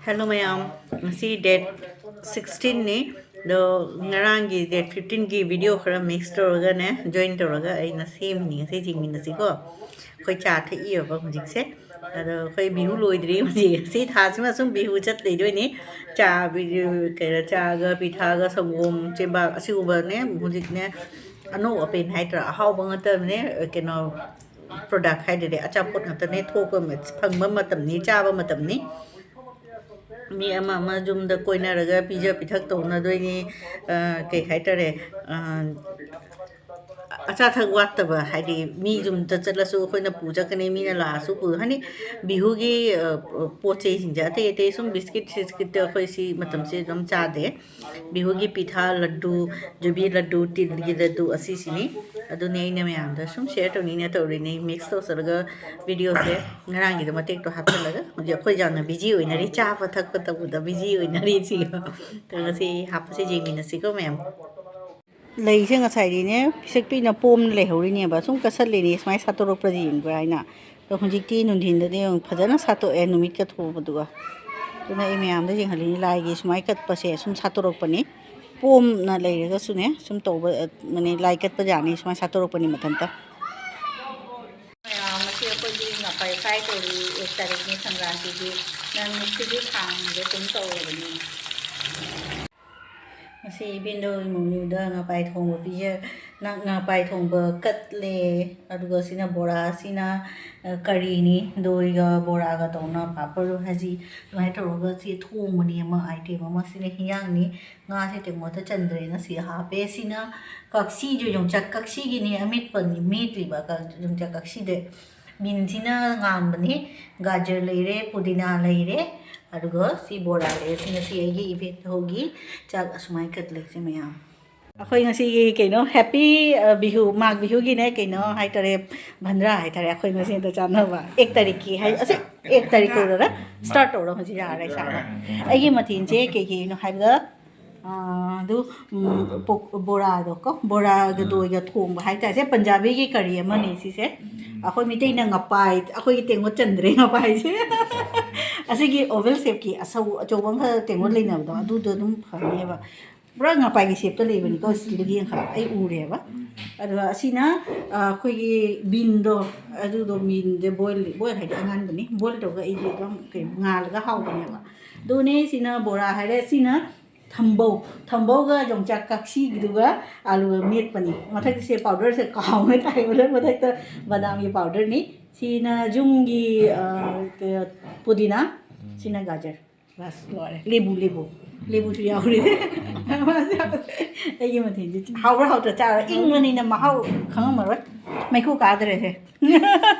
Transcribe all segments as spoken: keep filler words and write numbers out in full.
Hello ꯃꯌꯥꯝ, ꯉꯁꯤ date sixteenꯅꯤ꯫ ꯑꯗꯣ ꯉꯔꯥꯡꯒꯤ date fifteenꯒꯤ video ꯈꯔ mix ꯇꯧꯔꯒꯅꯦ, join ꯇꯧꯔꯒ ꯑꯩꯅ ꯁꯦꯝꯃꯤꯅꯤ꯫ ꯉꯁꯤ ꯌꯦꯡꯃꯤꯟꯅꯁꯤꯀꯣ꯫ ꯑꯩꯈꯣꯏ ꯆꯥ ꯊꯛꯏꯕ ꯍꯧꯖꯤꯛꯁꯦ꯫ ꯑꯗꯣ ꯑꯩꯈꯣꯏ ꯕꯤꯍꯨ ꯂꯣꯏꯗ꯭ꯔꯤ ꯍꯧꯖꯤꯛ꯫ ꯁꯤ ꯊꯥꯁꯤꯃ ꯁꯨꯝ ꯕꯤꯍꯨ ꯆꯠ ꯂꯩꯗꯣꯏꯅꯤ꯫ ꯆꯥ, ꯕꯤ-, ꯀꯩꯅꯣ, ꯆꯥꯒ ꯄꯤꯊꯥꯒ ꯁꯪꯒꯣꯝ, ꯆꯦꯕꯥꯛ ꯑꯁꯤꯒꯨꯝꯕꯅꯦ ꯍꯧꯖꯤꯛꯅꯦ꯫ ꯑꯅꯧ ꯑꯄꯦꯟ ꯍꯥꯏꯗ꯭ꯔꯥ, ꯑꯍꯥꯎꯕ ꯉꯥꯛꯇꯅꯦ꯫ ꯀꯩꯅꯣ, product ꯍꯥꯏꯗꯨꯗꯤ ꯑꯆꯥꯄꯣꯠ ꯉꯥꯛꯇꯅꯦ ꯊꯣꯛꯄ, ꯐꯪꯕ ꯃꯇꯝꯅꯤ, ꯆꯥꯕ ꯃꯇꯝꯅꯤ꯫ ꯃꯤ ꯑꯃ ꯑꯃ ꯌꯨꯝꯗ ꯀꯣꯏꯅꯔꯒ ꯄꯤꯖ ꯄꯤꯊꯛ ꯇꯧꯅꯗꯣꯏꯅꯤ꯫ ꯑ, ꯀꯩ ꯍꯥꯏꯇꯥꯔꯦ, ꯑ, ꯑꯆꯥ ꯑꯊꯛ ꯋꯥꯠꯇꯕ, ꯍꯥꯏꯗꯤ ꯃꯤ ꯌꯨꯝꯗ ꯆꯠꯂꯁꯨ ꯑꯩꯈꯣꯏꯅ ꯄꯨ ꯆꯠꯀꯅꯤ, ꯃꯤꯅ ꯂꯥꯛꯑꯁꯨ ꯄꯨ, ꯍꯥꯏꯗꯤ ꯕꯤꯍꯨꯒꯤ, ꯑ, ꯄꯣꯠ ꯆꯩꯁꯤꯡꯁꯦ, ꯑꯇꯩ ꯑꯇꯩ ꯁꯨꯝ ꯕꯤꯁꯀꯤꯠ ꯁꯤꯁꯀꯤꯠꯇꯤ ꯑꯩꯈꯣꯏ ꯁꯤ ꯃꯇꯝꯁꯦ ꯑꯗꯨꯝ ꯆꯥꯗꯦ꯫ ꯕꯤꯍꯨꯒꯤ ꯄꯤꯊꯥ ꯂꯗꯨ, ꯌꯨꯕꯤ ꯂꯗꯨ, ꯇꯤꯜꯒꯤ ꯂꯗꯨ ꯑꯁꯤꯁꯤꯅꯤ꯫ ꯑꯗꯨꯅꯦ ꯑꯩꯅ ꯃꯌꯥꯝꯗ ꯁꯨꯝ share ꯇꯧꯅꯤꯡꯅ ꯇꯧꯔꯤꯅꯤ꯫ Mix ꯇꯧꯁꯜꯂꯒ videoꯁꯦ ꯉꯔꯥꯡꯒꯤꯗꯣ ꯃꯇꯦꯛꯇꯣ ꯍꯥꯞꯆꯜꯂꯒ ꯍꯧꯖꯤꯛ ꯑꯩꯈꯣꯏ ꯌꯥꯝꯅ busy ꯑꯣꯏꯅꯔꯤ, ꯆꯥꯕ ꯊꯛꯄ ꯇꯧꯕꯗ busy ꯑꯣꯏꯅꯔꯤ ꯁꯤꯒ꯫ ꯑꯗꯣ ꯉꯁꯤ ꯍꯥꯞꯄꯁꯦ ꯌꯦꯡꯃꯤꯟꯅꯁꯤꯀꯣ ꯃꯌꯥꯝ꯫ ꯂꯩꯁꯦ ꯉꯁꯥꯏꯗꯤꯅꯦ ꯄꯤꯁꯛ ꯄꯤꯛꯅ ꯄꯣꯝꯅ ꯂꯩꯍꯧꯔꯤꯅꯦꯕ, ꯁꯨꯝ ꯀꯠꯁꯜꯂꯤꯅꯦ ꯁꯨꯃꯥꯏꯅ ꯁꯥꯠꯇꯣꯔꯛꯄ꯭ꯔꯥ ꯌꯦꯡꯕ꯭ꯔꯥ ꯍꯥꯏꯅ꯫ ꯑꯗꯣ ꯍꯧꯖꯤꯛꯇꯤ ꯅꯨꯡꯊꯤꯟꯗꯗꯤ ꯌꯦꯡꯉꯨ ꯐꯖꯅ ꯁꯥꯠꯇꯣꯛꯑꯦ ꯅꯨꯃꯤꯠꯀ ꯊꯣꯛꯎꯕꯗꯨꯒ꯫ ꯑꯗꯨꯅ ꯑꯩ ꯃꯌꯥꯝꯗ ꯌꯦꯡꯍꯜꯂꯤꯅꯤ, ꯂꯥꯏꯒꯤ ꯁꯨꯃꯥꯏꯅ ꯀꯠꯄꯁꯦ ꯁꯨꯝ ꯁꯥꯠꯇꯣꯔꯛꯄꯅꯤ꯫ ꯄꯣꯝꯅ ꯂꯩꯔꯒꯁꯨꯅꯦ ꯁꯨꯝ ꯇꯧꯕ, ꯑ, ꯃꯅꯤ, ꯂꯥꯏ ꯀꯠꯄ ꯌꯥꯅꯤ ꯁꯨꯃꯥꯏꯅ ꯁꯥꯠꯇꯣꯔꯛꯄꯅꯤ ꯃꯊꯟꯇ꯫ ꯃꯌꯥꯝ, ꯉꯁꯤ ꯑꯩꯈꯣꯏꯒꯤ ꯉꯄꯥꯏ fry ꯇꯧꯔꯤ꯫ ꯑꯦꯛ ꯇꯥꯔꯤꯛꯅꯤ ꯁꯪꯀ꯭ꯔꯥꯟꯇꯤꯒꯤ꯫ ꯅꯪ ꯁꯤꯗꯤ ꯈꯥꯡꯗ ꯑꯗꯨꯝ ꯇꯧꯔꯕꯅꯤ꯫ ꯉꯁꯤ ꯏꯕꯦꯟꯗꯧ ꯏꯃꯣꯏꯅꯨꯗ ꯉꯄꯥꯏ ꯊꯣꯡꯕ ꯄꯤꯖ-, ꯉ-, ꯉꯄꯥꯏ ꯊꯣꯡꯕ ꯀꯠꯂꯦ꯫ ꯑꯗꯨꯒ ꯁꯤꯅ ꯕꯣꯔꯥ, ꯁꯤꯅ, ꯑ, ꯀꯔꯤꯅꯤ, ꯗꯣꯏꯒ ꯕꯣꯔꯥꯒ ꯇꯧꯅ ꯄꯥꯄꯔ ꯍꯥꯏꯁꯤ ꯑꯗꯨꯃꯥꯏꯅ ꯇꯧꯔꯒ ꯁꯤ ꯊꯣꯡꯕꯅꯤ ꯑꯃ item ꯑꯃ꯫ ꯁꯤꯅ ꯍꯤꯟꯖꯥꯡꯅꯤ꯫ ꯉꯥꯁꯦ ꯇꯦꯡꯀꯣꯠꯇ ꯆꯟꯗ꯭ꯔꯦꯅ ꯁꯤ ꯍꯥꯞꯄꯦ꯫ ꯁꯤꯅ ꯀꯛꯁꯤꯁꯨ ꯌꯣꯡꯆꯥꯛ ꯀꯛꯁꯤꯒꯤꯅꯤ ꯑꯃꯦꯠꯄꯅꯤ, ꯃꯦꯠꯂꯤꯕ ꯀ-, ꯌꯣꯡꯆꯥꯛ ꯀꯛꯁꯤꯗ꯫ ꯕꯤꯟꯁꯤꯅ ꯉꯥꯟꯕꯅꯤ, ꯒꯥꯖꯔ ꯂꯩꯔꯦ, ꯄꯨꯗꯤꯅꯥ ꯂꯩꯔꯦ, ꯑꯗꯨꯒ ꯁꯤ ꯕꯣꯔꯥ ꯂꯩꯔꯦ꯫ ꯁꯤ ꯉꯁꯤ ꯑꯩꯒꯤ ꯏꯕꯦꯟꯗꯧꯒꯤ ꯆꯥꯛ ꯑꯁꯨꯃꯥꯏꯅ ꯀꯠꯂꯦ ꯁꯤ ꯃꯌꯥꯝ꯫ ꯑꯩꯈꯣꯏ ꯉꯁꯤꯒꯤ ꯀꯩꯅꯣ happy, ꯑ, ꯕꯤꯍꯨ, ꯃꯥꯒ ꯕꯤꯍꯨꯒꯤꯅꯦ ꯀꯩꯅꯣ ꯍꯥꯏꯇꯥꯔꯦ, ꯚꯟꯗ꯭ꯔꯥ ꯍꯥꯏꯇꯥꯔꯦ꯫ ꯑꯩꯈꯣꯏ ꯃꯁꯦꯟꯗ ꯆꯥꯅꯕ ꯑꯦꯛ ꯇꯥꯔꯤꯛꯀꯤ ꯍꯥꯏ-, ꯑꯁꯤ ꯑꯦꯛ ꯇꯥꯔꯤꯛ ꯀꯧꯔꯔ start ꯇꯧꯔꯣ ꯍꯧꯖꯤꯛ ꯌꯥꯔꯦ ꯁꯥꯕ꯫ ꯑꯩꯒꯤ ꯃꯊꯦꯜꯁꯦ ꯀꯩ ꯀꯩꯅꯣ ꯍꯥꯏꯕꯗ, ꯑ, ꯑꯗꯨ, ꯎꯝ, ꯄꯣꯛ-, ꯕꯣꯔꯥꯗꯣ ꯀꯣ, ꯕꯣꯔꯥꯒ ꯎꯝ꯫ ꯗꯣꯏꯒ ꯊꯣꯡꯕ ꯍꯥꯏꯇꯥꯔꯦ꯫ ꯁꯦ ꯄꯟꯖꯥꯕꯤꯒꯤ curry ꯑꯃꯅꯤ ꯁꯤꯁꯦ꯫ ꯑꯩꯈꯣꯏ ꯃꯤꯇꯩꯅ ꯉꯄꯥꯏ, ꯑꯩꯈꯣꯏꯒꯤ ꯇꯦꯡꯀꯣꯠ ꯆꯟꯗ꯭ꯔꯦ ꯉꯄꯥꯏꯁꯦ꯫ ꯑꯁꯤꯒꯤ oval shapeꯀꯤ ꯑꯆꯧ-, ꯑꯆꯧꯕ ꯑꯃꯈꯛ ꯇꯦꯡꯀꯣꯠ ꯂꯩꯅꯕꯗꯣ, ꯑꯗꯨꯗꯣ ꯑꯗꯨꯝ ꯐꯅꯦꯕ꯫ ꯄꯨꯔꯥ ꯉꯄꯥꯏꯒꯤ shapeꯇ ꯂꯩꯕꯅꯤꯀꯣ, steelꯒꯤ ꯑꯃꯈꯛ ꯑꯩ ꯎꯔꯦꯕ꯫ ꯑꯗꯨꯒ ꯑꯁꯤꯅ, ꯑ, ꯑꯩꯈꯣꯏꯒꯤ beanꯗꯣ, ꯑꯗꯨꯗꯣ beanꯁꯦ boil, boil ꯍꯥꯏꯗꯤ ꯑꯉꯥꯟꯕꯅꯤ, boil ꯇꯧꯔꯒ ꯑꯩꯗꯤ ꯑꯗꯨꯝ ꯀꯩꯅꯣ, ꯉꯥꯜꯂꯒ ꯍꯥꯎꯕꯅꯦꯕ꯫ ꯑꯗꯨꯅꯦ, ꯁꯤꯅ ꯕꯣꯔꯥ ꯍꯥꯏꯔꯦ, ꯁꯤꯅ ꯊꯝꯕꯧ, ꯊꯝꯕꯧꯒ ꯌꯣꯡꯆꯥꯛ ꯀꯛꯁꯤꯒꯤꯗꯨꯒ ꯑꯂꯨꯒ ꯃꯦꯠꯄꯅꯤ꯫ ꯃꯊꯛꯁꯦ powderꯁꯦ ꯀꯥꯎꯅ ꯇꯥꯏꯕꯗ ꯃꯊꯛꯇ ꯕꯗꯥꯝꯒꯤ powderꯅꯤ꯫ ꯁꯤꯅ ꯌꯨꯝꯒꯤ, ꯑ, ꯀ-, ꯄꯨꯗꯤꯅꯥ, ꯁꯤꯅ ꯒꯥꯖꯔ꯫ ꯕꯁ, ꯂꯣꯏꯔꯦ꯫ ꯂꯦꯕꯨ, ꯂꯦꯕꯨ꯫ ꯂꯦꯕꯨꯁꯨ ꯌꯥꯎꯔꯤ꯫ ꯑꯩꯒꯤ ꯃꯊꯦꯜꯁꯦ ꯍꯥꯎꯕ꯭ꯔꯥ ꯍꯥꯎꯇ꯭ꯔꯥ ꯆꯥꯔꯣ꯫ ꯏꯪꯕꯅꯤꯅ ꯃꯍꯥꯎ ꯈꯪꯉꯝꯃꯔꯣꯏ꯫ ꯃꯩꯈꯨ ꯀꯥꯗ꯭ꯔꯦꯁꯦ꯫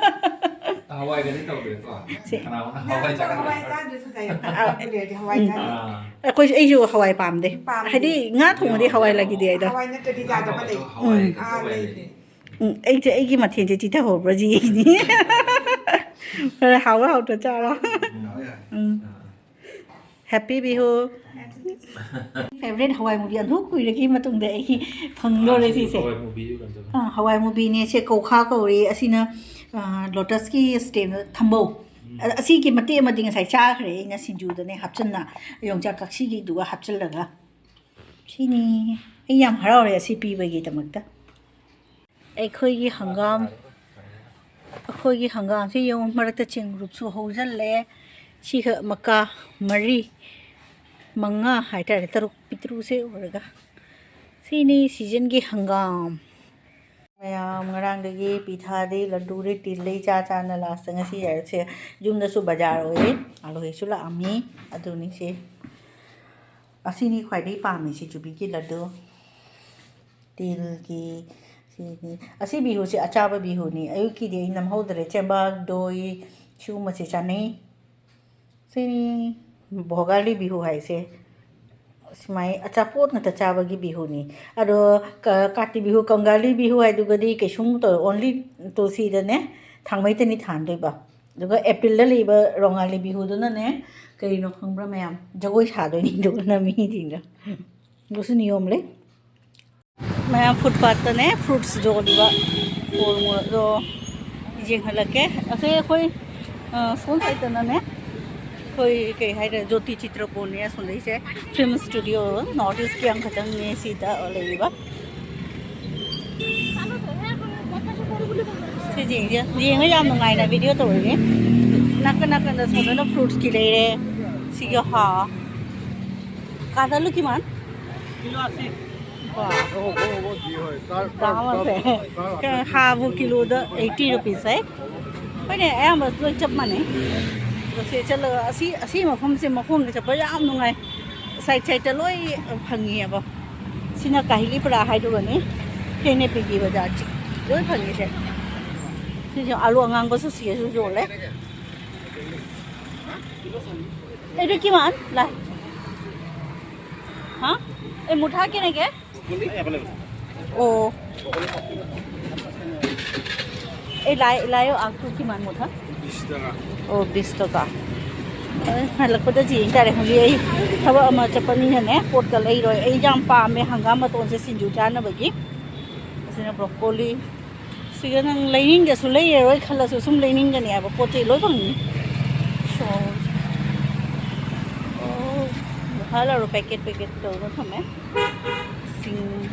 ꯍꯋꯥꯏꯒꯗꯤ ꯇꯧꯗ꯭ꯔꯦꯀꯣ? ꯁꯤ꯫ ꯀꯅꯥꯒꯨꯝꯕ ꯍꯋꯥꯏ ꯅꯪ ꯆꯥꯒꯟꯕ ꯍꯋꯥꯏ ꯌꯥꯎꯕ꯭ꯔꯥ? ꯆꯥꯗ꯭ꯔꯁꯨ ꯌꯥꯏꯌꯦ꯫ ꯑꯥ꯫ ꯀꯥꯡꯕꯨꯗꯤ ꯍꯥꯏꯗꯤ ꯍꯋꯥꯏ ꯎꯝ꯫ ꯆꯥꯗ꯭ꯔꯁꯨ꯫ ꯑꯩꯈꯣꯏꯁꯨ, ꯑꯩꯁꯨ ꯍꯋꯥꯏ ꯄꯥꯝꯗꯦ꯫ ꯄꯥꯝꯗꯦ꯫ ꯍꯥꯏꯗꯤ ꯉꯥ ꯊꯣꯡꯕꯗꯤ ꯍꯋꯥꯏ ꯂꯩꯈꯤꯗꯦ ꯑꯩꯗꯣ꯫ ꯍꯋꯥꯏ ꯅꯠꯇ꯭ꯔꯗꯤ ꯌꯥꯗꯕ ꯂꯩ꯫ ꯍꯋꯥꯏ ꯎꯝ꯫ ꯂꯩꯇꯕ ꯑꯥ, ꯍꯋꯥꯏ ꯂꯩ꯫ ꯂꯩꯇꯦ꯫ ꯎꯝ, ꯑꯩꯁꯦ ꯑꯩꯒꯤ ꯃꯊꯦꯜꯁꯦ ꯆꯤꯊꯍꯧꯕ꯭ꯔꯥ ꯌꯦꯡꯉꯤꯅꯤ꯫ ꯍꯣꯏ, ꯍꯥꯎꯕ꯭ꯔꯥ ꯍꯥꯎꯇ꯭ꯔꯥ ꯆꯥꯔꯣ꯫ ꯎꯝ, ꯍꯣꯏ꯫ ꯎꯝ꯫ ꯑꯥ꯫ Happy Bihu꯫ Favourite ꯍꯋꯥꯏ ꯃꯨꯕꯤ ꯑꯗꯨ ꯀꯨꯏꯔꯒꯤ ꯃꯇꯨꯡꯗ ꯑꯩ ꯐꯪꯗꯣꯔꯦ ꯑꯥ, ꯁꯤꯁꯦ꯫ ꯍꯋꯥꯏ ꯃꯨꯕꯤ ꯀꯩꯅꯣ ꯇꯧꯋꯦ꯫ ꯑꯥ, ꯍꯋꯥꯏ ꯃꯨꯕꯤꯅꯦ꯫ ꯁꯦ ꯀꯧꯈꯥ ꯀꯧꯔꯤ꯫ ꯑꯁꯤꯅ, ꯑꯥ, lotusꯀꯤ stemꯗ ꯊꯝꯕꯧ꯫ ꯎꯝ꯫ ꯑ-, ꯑꯁꯤꯒꯤ ꯃꯇꯦꯛ ꯑꯃꯗꯤ ꯉꯁꯥꯏ ꯆꯥꯈ꯭ꯔꯦ ꯑꯩꯅ ꯁꯤꯡꯖꯨꯗꯅꯦ ꯍꯥꯞꯆꯤꯟꯅ, ꯌꯣꯡꯆꯥꯛ ꯀꯛꯁꯤꯒꯤꯗꯨꯒ ꯍꯥꯞꯆꯤꯜꯂꯒ꯫ ꯁꯤꯅꯤ꯫ ꯑꯩ ꯌꯥꯝ ꯍꯔꯥꯎꯔꯦ ꯑꯁꯤ ꯄꯤꯕꯒꯤꯗꯃꯛꯇ꯫ ꯑꯩꯈꯣꯏꯒꯤ ꯍꯪꯒꯥꯝ, ꯑꯩꯈꯣꯏꯒꯤ ꯍꯪꯒꯥꯝꯁꯤ ꯌꯦꯡꯉꯨ, ꯃꯔꯛꯇ ꯆꯦꯡꯒ꯭ꯔꯨꯞꯁꯨ ꯍꯧꯖꯜꯂꯦ꯫ ꯁꯤꯈꯛ ꯃꯀꯥ ꯃꯔꯤ, ꯃꯉꯥ ꯍꯥꯏꯇꯥꯔꯦ, ꯇꯔꯨꯛ ꯄꯤꯛꯇ꯭ꯔꯨꯁꯦ ꯎꯔꯒ꯫ ꯁꯤꯅꯤ seasonꯒꯤ ꯍꯪꯒꯥꯝ꯫ ꯃꯌꯥꯝ ꯉꯔꯥꯡꯗꯒꯤ ꯄꯤꯊꯥꯗꯤ, ꯂꯗꯨꯗꯤ, ꯇꯤꯜꯂꯤ ꯆꯥ ꯆꯥꯅ lastꯇ ꯉꯁꯤ ꯌꯥꯔꯛꯁꯦ꯫ ꯌꯨꯝꯗꯁꯨ ꯕꯖꯥꯔ ꯑꯣꯏꯌꯦ, ꯑꯥꯂꯨ ꯍꯦꯛꯁꯨ ꯂꯥꯛꯑꯝꯃꯤ꯫ ꯑꯗꯨꯅꯤ ꯁꯤ꯫ ꯑꯁꯤꯅꯤ ꯈ꯭ꯋꯥꯏꯗꯒꯤ ꯄꯥꯝꯃꯤꯁꯤ, ꯖꯨꯕꯤꯒꯤ ꯂꯗꯨ꯫ ꯇꯤꯜꯒꯤ ꯁꯤꯅꯤ꯫ ꯑꯁꯤ ꯕꯤꯍꯨꯁꯦ ꯑꯆꯥꯕ ꯕꯤꯍꯨꯅꯤ꯫ ꯑꯌꯨꯛꯀꯤꯗꯤ ꯑꯩ ꯅꯝꯍꯧꯗ꯭ꯔꯦ꯫ ꯆꯦꯕꯥꯛ, ꯗꯣꯏ, ꯁꯤꯒꯨꯝꯕꯁꯦ ꯆꯥꯅꯩ꯫ ꯁꯤꯅꯤ ꯚꯣꯒꯥꯂꯤ ꯕꯤꯍꯨ ꯍꯥꯏꯁꯦ꯫ ꯁꯨꯃꯥꯏ ꯑꯆꯥꯄꯣꯠ ꯉꯥꯛꯇ ꯆꯥꯕꯒꯤ ꯕꯤꯍꯨꯅꯤ꯫ ꯑꯗꯣ ꯀ-, ꯀꯥꯇꯤ ꯕꯤꯍꯨ, ꯀꯪꯒꯥꯂꯤ ꯕꯤꯍꯨ ꯍꯥꯏꯗꯨꯒꯗꯤ ꯀꯩꯁꯨꯝ ꯇꯧ-, only ꯇꯨꯜꯁꯤꯗꯅꯦ, ꯊꯥꯡꯃꯩꯇꯅꯤ ꯊꯥꯟꯗꯣꯏꯕ꯫ ꯑꯗꯨꯒ ꯑꯦꯄ꯭ꯔꯤꯜꯗ ꯂꯩꯕ ꯔꯣꯉꯥꯂꯤ ꯕꯤꯍꯨꯗꯨꯅꯅꯦ, ꯀꯩꯅꯣ ꯈꯪꯕ꯭ꯔꯥ ꯃꯌꯥꯝ? ꯖꯒꯣꯏ ꯁꯥꯗꯣꯏꯅꯤ ꯑꯗꯨꯒꯅ ꯃꯤꯁꯤꯡꯗꯣ꯫ ꯑꯗꯨꯁꯨ ꯅꯤꯌꯣꯝ ꯂꯩ꯫ ꯃꯌꯥꯝ footpathꯇꯅꯦ fruits ꯌꯣꯜꯂꯤꯕ꯫ ꯀꯣꯜꯃꯣꯗꯣ, ꯌꯦꯡꯍꯜꯂꯛꯀꯦ꯫ ꯑꯁꯦ ꯑꯩꯈꯣꯏ, ꯑ, ꯁꯣꯝ ꯁꯥꯏꯗꯇꯅꯅꯦ, ꯑꯩꯈꯣꯏ ꯀꯩ ꯍꯥꯏꯗꯣꯏꯔꯦ, ꯖꯣꯇꯤ ꯆꯤꯇ꯭ꯔꯀꯣꯟꯅꯦ ꯑꯁꯣꯝꯗꯩꯁꯦ꯫ ꯐꯤꯂꯝ ꯁ꯭ꯇꯨꯗꯤꯑꯣ ꯅꯣꯔꯠ ꯏꯁꯀꯤ ꯑꯃꯈꯛꯇꯪꯅꯦ ꯁꯤꯗ ꯂꯩꯔꯤꯕ꯫ ꯁꯤ ꯌꯦꯡꯁꯦ꯫ ꯌꯦꯡꯉ ꯌꯥꯝ ꯅꯨꯡꯉꯥꯏꯅ ꯚꯤꯗꯤꯑꯣ ꯇꯧꯔꯤꯅꯦ꯫ ꯅꯥꯀꯟ ꯅꯥꯀꯟꯗ ꯁꯣꯝꯗꯅ ꯐ꯭ꯔꯨꯠꯁꯀꯤ ꯂꯩꯔꯦ꯫ ꯁꯤꯒꯤ ꯍꯥ, ꯀꯥꯗ ꯂꯨ ꯀꯤꯃꯥꯟ? ꯀꯤꯂꯣ ꯑꯁꯤ꯫ ꯋꯥ꯫ ꯗꯥꯝ ꯑꯁꯦ꯫ ꯍꯥꯕꯨ ꯀꯤꯂꯣꯗ ꯑꯩꯠꯇꯤ ꯔꯨꯄꯤꯁ ꯍꯥꯏ꯫ ꯍꯣꯏꯅꯦ, ꯑꯌꯥꯝꯕ ꯂꯣꯏ ꯆꯞ ꯃꯥꯟꯅꯩ꯫ ꯑꯗꯣ ꯁꯤ ꯆꯠꯂꯒ ꯑꯁꯤ, ꯑꯁꯤ ꯃꯐꯝꯁꯦ ꯃꯈꯣꯡꯗ ꯆꯠꯄ ꯌꯥꯝ ꯅꯨꯡꯉꯥꯏ꯫ ꯁꯥꯏꯠ ꯁꯥꯏꯠꯇ ꯂꯣꯏ ꯐꯪꯉꯤꯑꯕ꯫ ꯁꯤꯅ ꯀꯥꯍꯤꯂꯤ ꯄꯔꯥ ꯍꯥꯏꯗꯨꯒꯅꯤ꯫ ꯀꯦꯅꯦꯄꯤꯒꯤ ꯕꯖꯥꯔꯁꯦ ꯂꯣꯏ ꯐꯪꯉꯤꯁꯦ꯫ ꯁꯤꯁꯨ ꯑꯥꯂꯨ ꯑꯉꯥꯡꯕꯁꯨ ꯁꯤꯗꯁꯨ ꯌꯣꯜꯂꯦ꯫ এইটো কিমান? লাই। হা? এই মুঠা কেনেকে? অ'। এই লাই, লাই আগটো কিমান মুঠা? বিশ টকা। ꯑꯣ, ꯕꯤꯁ ꯇꯀꯥ꯫ ꯑꯦ, ꯍꯜꯂꯛꯄꯗ ꯌꯦꯡ ꯇꯥꯔꯦ꯫ ꯍꯧꯖꯤꯛ ꯑꯩ ꯊꯕꯛ ꯑꯃ ꯆꯠꯄꯅꯤꯅꯅꯦ, ꯄꯣꯠꯀ ꯂꯩꯔꯣꯏ꯫ ꯑꯩ ꯌꯥꯝ ꯄꯥꯝꯃꯦ ꯍꯪꯒꯥꯝ ꯃꯇꯣꯟꯁꯦ ꯁꯤꯡꯖꯨ ꯆꯥꯅꯕꯒꯤ꯫ ꯑꯁꯤꯅ ꯕ꯭ꯔꯣꯀꯣꯂꯤ꯫ ꯁꯤꯒ ꯅꯪ ꯂꯩꯅꯤꯡꯗꯁꯨ ꯂꯩꯔꯔꯣꯏ ꯈꯜꯂꯁꯨ ꯁꯨꯝ ꯂꯩꯅꯤꯡꯒꯅꯤ ꯍꯥꯏꯕ ꯄꯣꯠ ꯆꯩ ꯂꯣꯏ ꯐꯪꯉꯤ꯫ ꯁꯣ-, ꯑꯣ, ꯍꯜꯂꯔꯣ ꯄꯦꯀꯦꯠ ꯄꯦꯀꯦꯠ ꯇꯧꯔꯒ ꯊꯝꯃꯦ꯫ ꯁꯤꯡ-,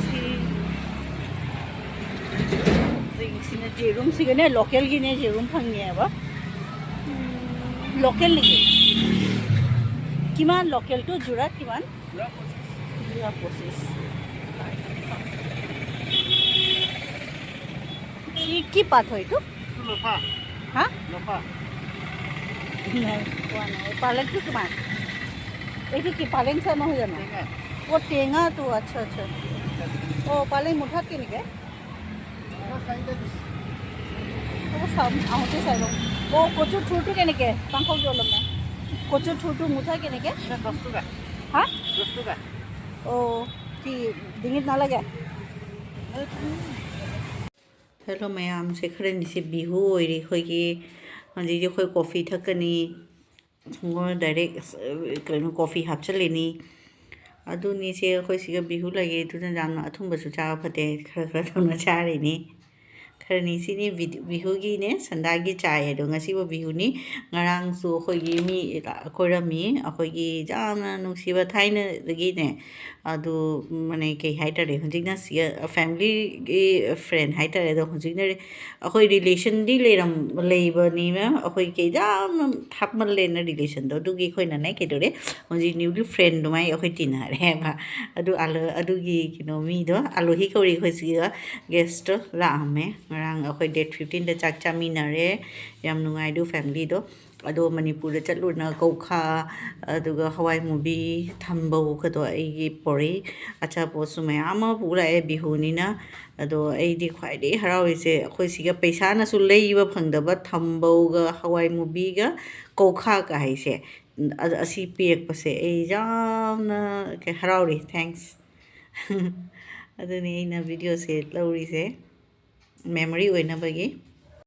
ꯁꯤ-, ꯁꯤꯡꯁꯤꯅ ꯌꯦꯔꯨꯝꯁꯤꯒꯅꯦ, ꯂꯣꯀꯦꯜꯒꯤꯅꯦ ꯌꯦꯔꯨꯝ ꯐꯪꯉꯦꯕ꯫ ꯎꯝ, ꯂꯣꯀꯦꯜꯅꯤ꯫ ꯀꯤꯃꯥꯟ ꯂꯣꯀꯦꯜ ꯇꯨ ꯖꯨꯔꯥꯠ ꯀꯤꯃꯥꯟ? ꯖꯨꯔꯥ ꯄꯣꯁꯤꯁ꯫ কি, কি পাত হয় এইটো? এইটো লফা। হা? লফা। নাই, খোৱা নাই। পালেংটো কিমান? এইটো কি পালেং শাক নহয় জানো? টেঙা। অ, টেঙাটো, আচ্ছা, আচ্ছা। অ, পালেং মুঠাত কেনেকে? এইটো চাৰিটা দিছে। অ, চাম, আহোঁতে চাই লওঁ। অ, কচুৰ ঠুৰটো কেনেকে? মাংস কিয় ল'ম নাই? কচুৰ ঠুৰটো মুঠা কেনেকে? এইটো দহ টকা। হা? দহ টকা। ꯑꯣ, কি ꯗꯤঙꯤত ꯅꯥꯂꯥꯒꯦ? ꯍꯦꯜꯂꯣ ꯃꯌꯥꯝꯁꯦ, ꯈꯔꯅꯤꯁꯦ ꯕꯤꯍꯨ ꯑꯣꯏꯔꯤ꯫ ꯑꯩꯈꯣꯏꯒꯤ ꯍꯧꯖꯤꯛꯇꯤ ꯑꯩꯈꯣꯏ ꯀꯣꯐꯤ ꯊꯛꯀꯅꯤ꯫ ꯁꯪꯒꯣꯝ ꯗꯥꯏꯔꯦꯛ, ꯑꯁ, ꯀꯩꯅꯣ, ꯀꯣꯐꯤ ꯍꯥꯞꯆꯤꯜꯂꯤꯅꯤ꯫ ꯑꯗꯨꯅꯤ ꯁꯦ, ꯑꯩꯈꯣꯏ ꯁꯤꯒ ꯕꯤꯍꯨ ꯂꯩꯌꯦ, ꯑꯗꯨꯅ ꯌꯥꯝꯅ ꯑꯊꯨꯝꯕꯁꯨ ꯆꯥꯕ ꯐꯠꯇꯦ, ꯈꯔ ꯈꯔ ꯇꯧꯅ ꯆꯥꯔꯤꯅꯤ꯫ ꯈꯔꯅꯤ ꯁꯤꯅꯤ ꯕꯤꯗ-, ꯕꯤꯍꯨꯒꯤꯅꯦ, ꯁꯟꯗꯥꯒꯤ ꯆꯥꯏ ꯑꯗꯣ, ꯉꯁꯤꯕꯨ ꯕꯤꯍꯨꯅꯤ꯫ ꯉꯔꯥꯡꯁꯨ ꯑꯩꯈꯣꯏꯒꯤ ꯃꯤ ꯀꯣꯏꯔꯝꯃꯤ, ꯑꯩꯈꯣꯏꯒꯤ ꯌꯥꯝꯅ ꯅꯨꯡꯁꯤꯕ ꯊꯥꯏꯅꯗꯒꯤꯅꯦ, ꯑꯗꯨ ꯃꯅꯦ ꯀꯩ ꯍꯥꯏꯇꯥꯔꯦ, ꯍꯧꯖꯤꯛꯅ ꯁꯤꯒ ꯐꯦꯃꯤꯂꯤꯒꯤ ꯐ꯭ꯔꯦꯟ ꯍꯥꯏꯇꯥꯔꯦ, ꯑꯗꯣ ꯍꯧꯖꯤꯛꯅ ꯑꯩꯈꯣꯏ ꯔꯤꯂꯦꯁꯟꯗꯤ ꯂꯩꯔꯝ-, ꯂꯩꯕꯅꯤꯅ ꯑꯩꯈꯣꯏ ꯀꯩ ꯌꯥꯝꯅ ꯊꯥꯞꯃꯜꯂꯦꯅ ꯔꯤꯂꯦꯁꯟꯗꯣ, ꯑꯗꯨꯒꯤ ꯑꯩꯈꯣꯏꯅꯅꯦ ꯀꯩꯗꯧꯔꯦ, ꯍꯧꯖꯤꯛ ꯅ꯭ꯌꯨꯂꯤ ꯐ꯭ꯔꯦꯟ ꯑꯗꯨꯃꯥꯏꯅ ꯑꯩꯈꯣꯏ ꯇꯤꯟꯅꯔꯦꯕ꯫ ꯑꯗꯨ ꯑꯥꯂꯣ-, ꯑꯗꯨꯒꯤ ꯀꯩꯅꯣ ꯃꯤꯗꯣ, ꯑꯥꯂꯣꯍꯤ ꯀꯧꯔꯤ ꯑꯩꯈꯣꯏ ꯁꯤꯒ, ꯒꯦꯁꯇꯣ ꯂꯥꯛꯑꯝꯃꯦ꯫ ꯉꯔꯥꯡ ꯑꯩꯈꯣꯏ ꯗꯦꯠ ꯐꯤꯐꯇꯤꯟꯗ ꯆꯥꯛ ꯆꯥꯃꯤꯟꯅꯔꯦ꯫ ꯌꯥꯝ ꯅꯨꯡꯉꯥꯏ ꯑꯗꯨ ꯐꯦꯃꯤꯂꯤꯗꯣ꯫ ꯑꯗꯣ ꯃꯅꯤꯄꯨꯔꯗ ꯆꯠꯂꯨꯔꯅ ꯀꯧꯈꯥ, ꯑꯗꯨꯒ ꯍꯋꯥꯏ ꯃꯨꯕꯤ, ꯊꯝꯕꯧꯒꯗꯣ ꯑꯩꯒꯤ ꯄꯣꯔꯛꯏ꯫ ꯑꯆꯥꯄꯣꯠꯁꯨ ꯃꯌꯥꯝ ꯑꯃ ꯄꯨ ꯂꯥꯛꯑꯦ ꯕꯤꯍꯨꯅꯤꯅ꯫ ꯑꯗꯣ ꯑꯩꯗꯤ ꯈ꯭ꯋꯥꯏꯗꯒꯤ ꯍꯔꯥꯎꯔꯤꯁꯦ ꯑꯩꯈꯣꯏ ꯁꯤꯒ ꯄꯩꯁꯥꯅꯁꯨ ꯂꯩꯕ ꯐꯪꯗꯕ ꯊꯝꯕꯧꯒ ꯍꯋꯥꯏ ꯃꯨꯕꯤꯒ ꯀꯧꯈꯥꯒ ꯍꯥꯏꯁꯦ, ꯑ-, ꯑꯁꯤ ꯄꯤꯔꯛꯄꯁꯦ ꯑꯩ ꯌꯥꯝꯅ ꯀꯩ ꯍꯔꯥꯎꯔꯤ꯫ Thanks꯫ ꯑꯗꯨꯅꯤ ꯑꯩꯅ ꯚꯤꯗꯤꯑꯣꯁꯦ ꯂꯧꯔꯤꯁꯦ꯫ Memory ꯑꯣꯏꯅꯕꯒꯤ꯫